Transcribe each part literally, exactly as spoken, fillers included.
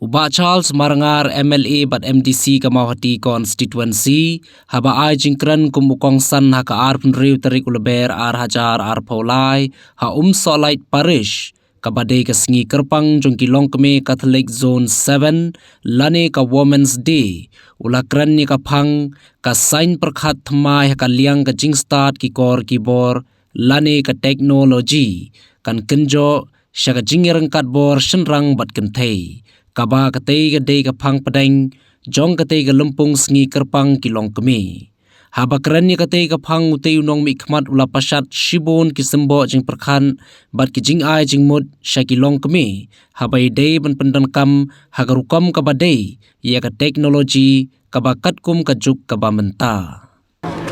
U Bah Charles Marngar, M L A bad M D C ka Mawhati Constituency, haba ai jingkren kum u kongsan ha ka arphew hynriew tarik u Lber ar hajar arphew lai, ha Umsohlait Parish, kaba dei ka sngi kyrpang jong ki longkmie Catholic Zone seven, lane ka Women's Day, u la kren ïa ka phang, ka saiñ pyrkhat thymmai ha ka liang ka jingstad ki kor ki bor, lane ka technology, kan kynjoh sha ka jingïaryngkat bor shynrang bad kynthei, kaba katei ka dei ka phang pdeng jong katei ka lympung sngi kyrpang ki longkmie. Haba kren ïa katei ka phang, utei u nongmihkhmat u la pashat shibun ki symboh jingpyrkhat bad ki jingai jingmut sha ki longkmie, haba ïadei ban pyndonkam ha ka rukom kaba dei ïa ka technology kaba katkum ka juk kaba mynta.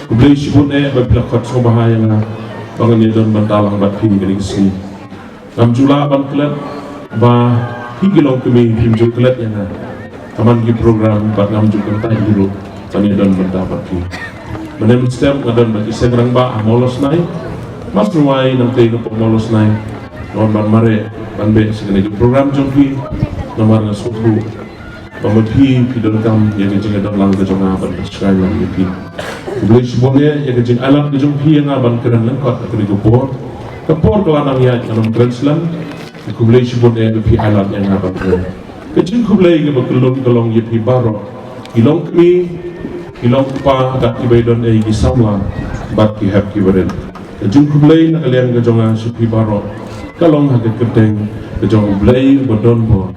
Khublei shibun eh ba phi la khot sngewbha ïa nga ba ngan ïadon bynta lang bad phi kane ka sngi. Ngam ju lah ban klet ba phi ki longkmie phim ju klet ïa nga ha man ki program bad ngam ju kyntait hi ruh ban ïadon bynta bad phi. Mynne mynstep nga don bad ki seng rangbah ha Mawlasnai. Mas rwai nangtei na pdeng Mawlasnai, nga wan ban mareh ban beh sha kane ka program jong phi. Namar nga sngewthuh ba ma phi phi donkam ïa ka jingïadon lang ka jong nga ban pynshai lang ïa phi. Khublei shibun eh ïa ka jingailad ka jong phi ïa nga ban kren lyngkot ha kane ka por. Ka por ka la nang ïaid, ngan ym kren slem. Khublei shibun eh ba phi ailad ïa nga ban kren. Ka jingkhublei kaba kylluid ka long ïa phi baroh, ki longkmie, ki longkpa, bad kiba ïadon eh ki samla bad ki hep ki barit. Ka jingkhublei na ka liang ka jong nga sha phi baroh ka long ha ka kyrteng ka jong U Blei uba donbor,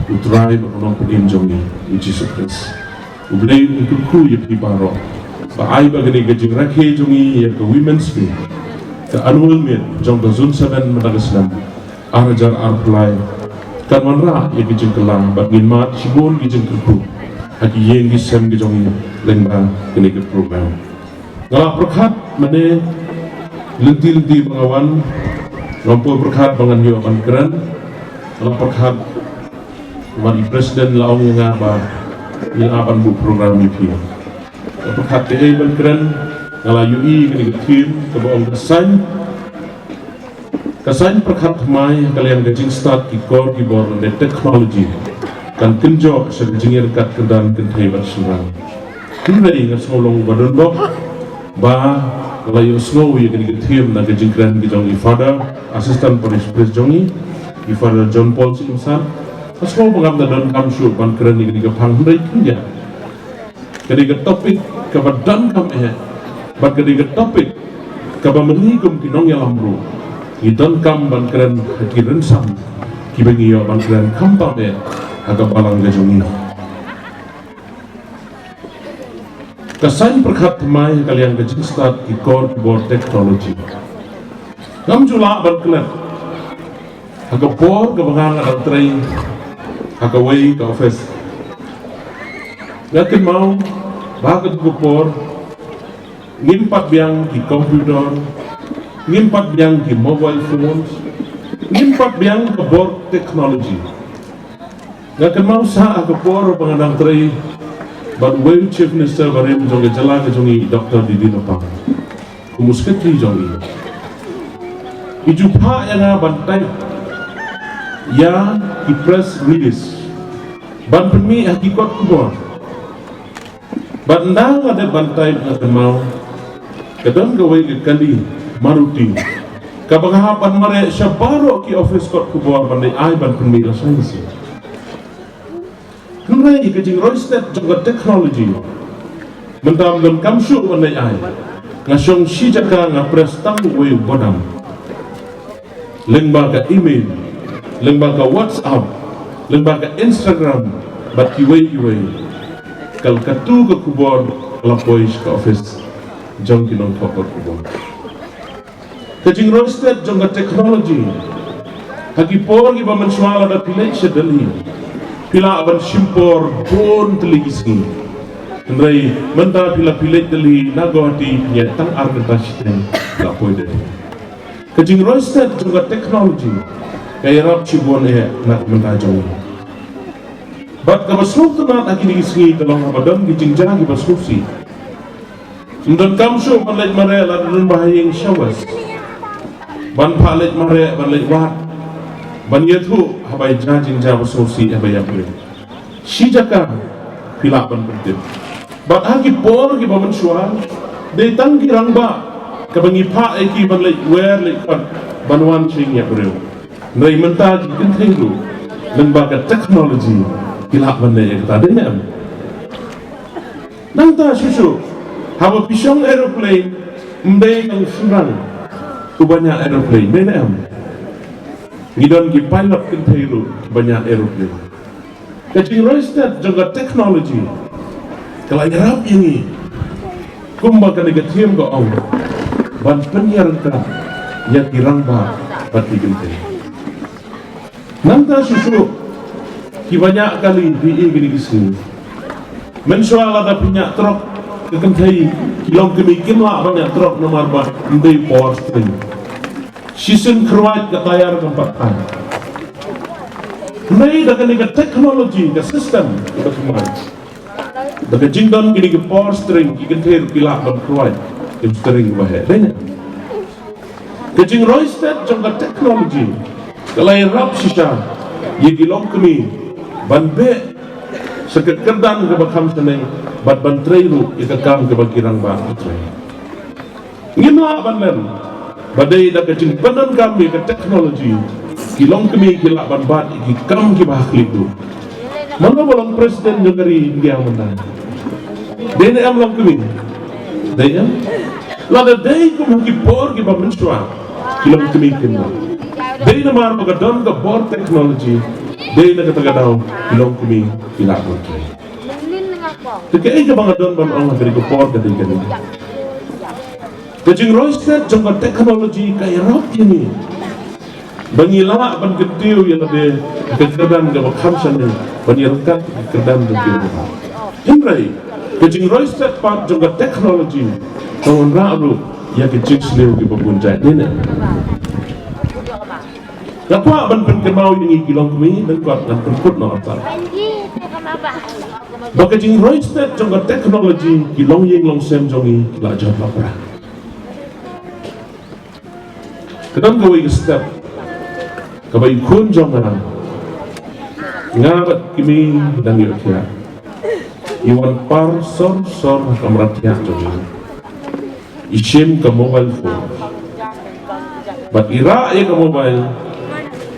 U Trai bad U Nongpynim jong ngi, U Jisu Khrist. U Blei un kyrkhu ïa phi baroh ba ai ba kane ka jingrakhe jong ngi ïa ka Women's Day, ka annual meet jong ka Zone seven mynta ka snem ar hajar arphew lai, kan wanrah ïa ka jingkylla bad ngin mad shibun ki jingkyrkhu ha ki ïing ki sem ki jong ngi lyngba kane ka program. Nga la pyrkhat mynne lynti lynti ba nga wan, ngam poi pyrkhat ba ngan ïoh ban kren. Nga la pyrkhat ba i president la ong ïa nga ba ngi la ban buh program ïa phi. Nga pyrkhat kaei ban kren, nga la ïohi kane ka theme kaba ong ka saiñ. Ka saiñ pyrkhat thymmai ha ka liang ka jingstad ki kor ki bor lane technology kan kynjoh sha ka jingïaryngkat kyrdan kynthei bad shynrang. Hynrei nga sngew long uba donbok ba la ïohsngew ïa kane ka theme na ka jingkren ki jong i Father, Assistant Parish Priest jong i, i Father John Paul Singh San. Nga sngew ba ngam da donkam shuh ban kren ïa kane ka phang, hynrei kynja ka dei ka topic kaba donkam eh, bad ka dei ka topic kaba mynta kum ki nongïalam ruh ngi donkam ban kren ha ki rynsan kiba ngi ïoh ban kren khamtam eh ha ka balang ka jong ngi. Ka saiñ pyrkhat thymmai ha ka liang ka jingstad ki kor ki bor technology. Ngam ju lah ban klet ha ka por kaba nga nga dang trei ha kawei ka office. Nga kynmaw ba ha katu ka por ngim pat biang ki computer, ngim pat biang ki mobile phones, ngim pat biang ka bor technology. Nga kynmaw sa ha ka por ba nga dang trei bad uwei u Chief Minister barim jong ka jylla ka jong i, Doctor D D Nopang, kum u secretary jong i. I ju phah ïa nga ban type ïa ki press release ban pynmih ha ki kot khubor. Bad ynda nga dep ban type nga kynmaw ka don kawei ka kali Maruti kaba nga hap ban mareh sha baroh ki office kot khubor ban leit ai ban pynmih lashai shisien. Hynrei ka jingroi stet jong ka technology mynta ym donkam shuh ban leit ai. Nga shong shi jaka nga press tang uwei u bodam. Lyngba ka email, lyngba ka WhatsApp, lyngba ka Instagram bad kiwei kiwei. Ka la katu ka khubor ka la poi sha ka office jong ki nongthoh kot khubor. Ka jingroi stet jong ka technology. Ha ki por kiba mynshuwa lada phi leit sha Delhi phi lah ban shim por bun tylli ki sngi. Hynrei mynta phi la phi leit Delhi na Guwahati phi ïaid tang ar kynta shiteng la poi Delhi. Ka jingroi stet jong ka technology ka ïarap shibun eh na ka bynta jong ngi. Bad kaba sngewtynnat ha kine ki sngi ka long haba don ki jingjia kiba sngewsih. Ym donkam shuh ban leit mareh lada don ba ha ïing sha West ban phah leit mareh ban leit wad ban ïathuh haba ïa jingjia ba sngewsih haba ïa pyrshah. Shi jaka phi lah ban pyntip. Bad ha ki por kiba mynshuwa, dei tang ki rangbah kaba ngi phah ïa ki ban leit wer leit kot ban wan sha ïing ïa briew. Hynrei mynta ki kynthei ruh, lyngba ka technology, ki lah ban leh ïa kata, dei ne em? Nangta shuh shuh, haba phi shong aeroplane, ym dei tang u shynrang uba ñiah aeroplane, dei ne em? Ngi don ki pilot kynthei ruh ba ñiah aeroplane. Ka jingroi stet jong ka technology ka la ïarap ïa ngi, kumba kane ka theme ka ong, ban pynïaryngkat ïa ki rangbah bad ki kynthei. Nangta shuh shuh, kiba ñiah kali, phi i kine ki sngi. Mynshuwa lada phi ñiah trok ka kynthei, ki longkmie kim lah ban ñiah trok namar ba ym dei power steering. Shisien khrwat ka tayar kam pat phai. Hynrei da kane ka technology, ka system kaba thymmai, da ka jingdon kine ki power steering, ki kynthei ruh ki lah ban khrwat ka steering ba heh. Dei ne? Ka jingroi stet jong ka technology ka la ïarap shisha ïa ki longkmie ban beh sha ka kyrdan kaba kham shane bad ban trei ruh ïa ka kam kaba ki rangbah ki trei. Ngim lah ban lem ba dei da ka jingpyndonkam ïa ka technology ki longkmie ki lah ban bat ïa ki kam kiba ha khlieh duh. Mano ba long president jong ka ri India mynta? Dei ne em longkmie? Dei em? Lada dei kum ha ki por kiba mynshuwa, ki longkmie kim long. Dei namar ba ka don ka bor technology, dei na kata ka daw ki longkmie ki lah ban trei. Te kaei kaba nga don ban ong ha kane ka por ka dei kane. Ka jingroi stet jong ka technology ka ïarap ïa ngi ba ngi lah ban kyntiew ïa lade ha ka kyrdan kaba kham shane, ban ïaryngkat ka kyrdan jong ki rangbah. Hynrei ka jingroi stet pat jong ka technology ka wanrah ruh ïa ka jingsniew kiba bun jait, dei ne? Nga kwah ban pynkynmaw ïa ngi ki longkmie, lyngkot ngan pynkut noh artat ba ka jingroi stet jong ka technology, ki longïing longsem jong ngi la jot la pra. Ka don kawei ka step kaba i khun jong nga, nga bad i kmie dang ïohthiah, i wan par sor sor ha kamra thiah jong i. I shim ka mobile phone bad i rah ïa ka mobile,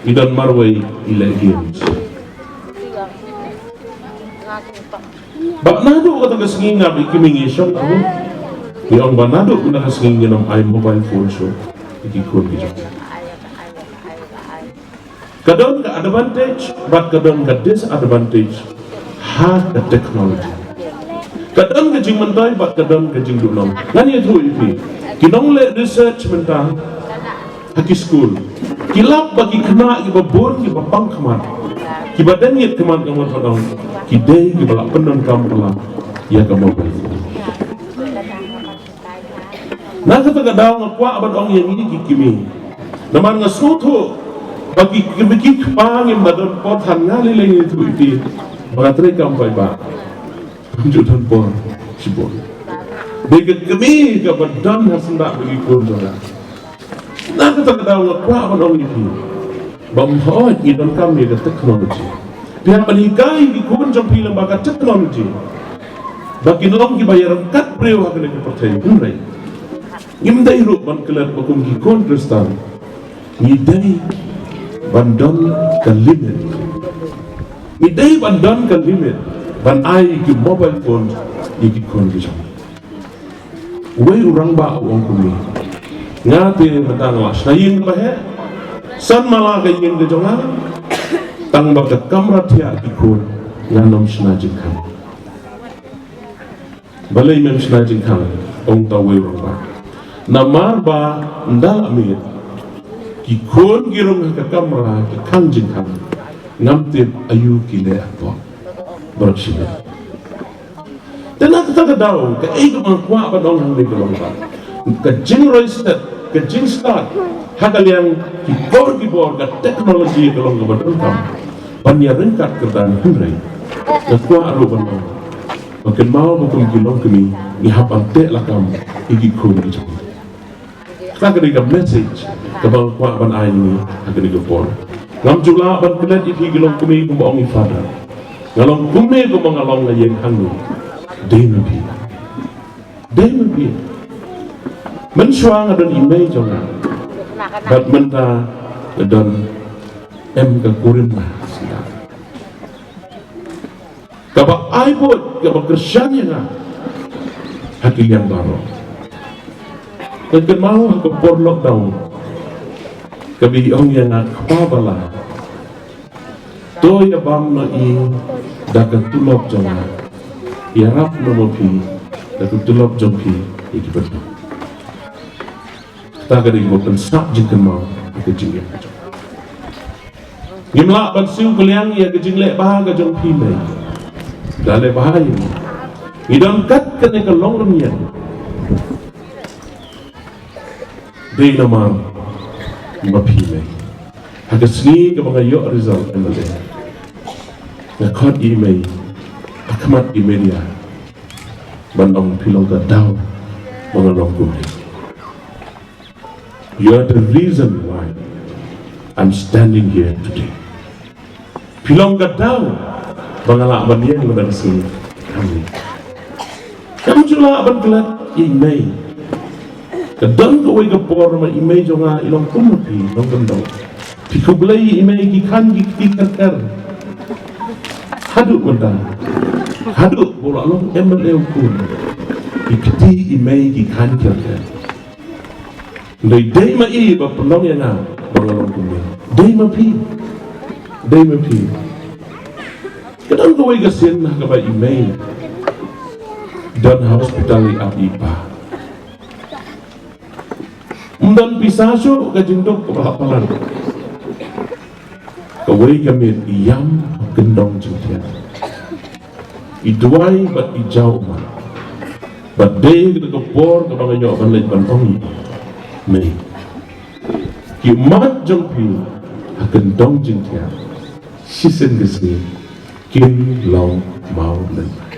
i don marwei i leh games. Bad naduh kata ka sngi nga bad i kmie ngi shong, ngi ong ba naduh kata ka sngi ngin ym ai mobile phone shuh ïa ki khun ki jong ngi. Ka don ka advantage bad ka don ka disadvantage ha ka technology. Ka don ka jingmyntoi bad ka don ka jingduhnong. Ngan ïathuh ïa phi, ki nongleh research mynta ha ki skul ki lap ba ki khynnah kiba bun, kiba pang khmat, kiba dang ïit khmat, ka mut ba dang ki dei kiba la pyndonkam palat ïa ka mobile phone. Na kata ka daw nga kwah ban ong ïa ngi ki kmie, namar nga sngewthuh ba ki kmie ki kpa ngim da don por than, nga lei lei ngi thuh iti ba nga trei kam paidbah. Ju don por shibun. Dei ka kmie kaba don ha syndah ba ki khun jong nga. Na kata ka daw nga kwah ban ong ïa phi ba ym hooid ngi donkam ïa ka technology. Phi hap ban hikai ki khun jong phi lyngba ka technology ba kin long kiba ïaryngkat briew ha kane ka pyrthei. Hynrei ngim dei ruh ban klet ba kum ki khun Khristan ngi dei ban don ka limit. Ngi dei ban don ka limit ban ai ki mobile phone ïa ki khun ki jong ngi. Uwei u rangbah u ong kumne, nga te mynta nga la shna ïing ba heh, san mala ka ïing ka jong nga, tang ba ka kamra thiah ki khun ngan ym shna jingkhang. Balei mem shna jingkhang? Ong uta uwei u rangbah. Namar ba ynda la miet ki khun ki rung ha ka kamra ki khang jingkhang, ngam tip aïu ki leh hapoh. Baroh shi miet. Te na kata ka daw, kaei kaba nga kwah ban ong hangne ka long ba ka jingroi stet, ka jingstad ha ka liang ki bor ki bor, ka technology ka long kaba donkam ban ïaryngkat kyrdan, hynrei nga kwah ruh ban ong ba kynmaw ba kum ki longkmie ngi hap ban teh lakam ïa ki khun ki jong ngi. Kata ka dei ka message kaba nga kwah ban ai ïa ngi ha kane ka por. Ngam ju lah ban klet ïa phi ki longkmie kumba ong i Father. Nga long kumne kumba nga long nga ïeng hangne. Dei ma phi. Dei ma phi. Mynshuwa nga don i mei jong nga. Bad mynta nga don em ka kurim ma. Kaba ai buit, kaba kyrshan ïa nga ha ki liang baroh. Nga kynmaw ha ka por lockdown, kaba i ong ïa nga, kpa ba la, to ïa bam noh i da ka tulop jong nga. Ïarap noh ma phi da ka tulop jong phi ïa ki bynta. Kata ka dei kaba pynsah jingkynmaw ha ka jingim ka jong nga. Ngim lah ban siew kylliang ïa ka jingleh bha ka jong phi mei. Da leh bha ïa ngi. Ngi don kat kane ka long rynïeng. Dei namar ma phi mei. Ha ka sngi kaba nga ïoh result M L A, nga khot ïa i mei ha khmat i media ban ong phi long ka daw ba nga long kumne. You are the reason why I'm standing here today. Phi long ka daw ba nga lah ban ïeng mynta ka sngi hangne. Ngam ju lah ban klet ïa i mei. Ka don kawei ka por ma i mei jong nga i long kum ma phi, long kyndong. Phi khublei ïa i mei ki khan ki kti kher kher. Haduh mynta, haduh ba u la long M L A u khun, ki kti i mei ki khan kher kher. Dei, dei ma i ba pynlong ïa nga ba nga long kumne. Dei ma phi. Dei ma phi. Ka don kawei ka sien ha kaba i mei don ha hospital i ap i pa. Ym don pisa shuh, ka jingduk kaba hap palat. Kawei ka miet i ïam ha kyndong jingthiah. I duwai bad i jaw ummat. Bad dei kata ka por kaba nga ïoh ban leit ban ong ïa i mei. Ki ummat jong phi ha kyndong jingthiah shisien ka sngi kin long mawlynnai.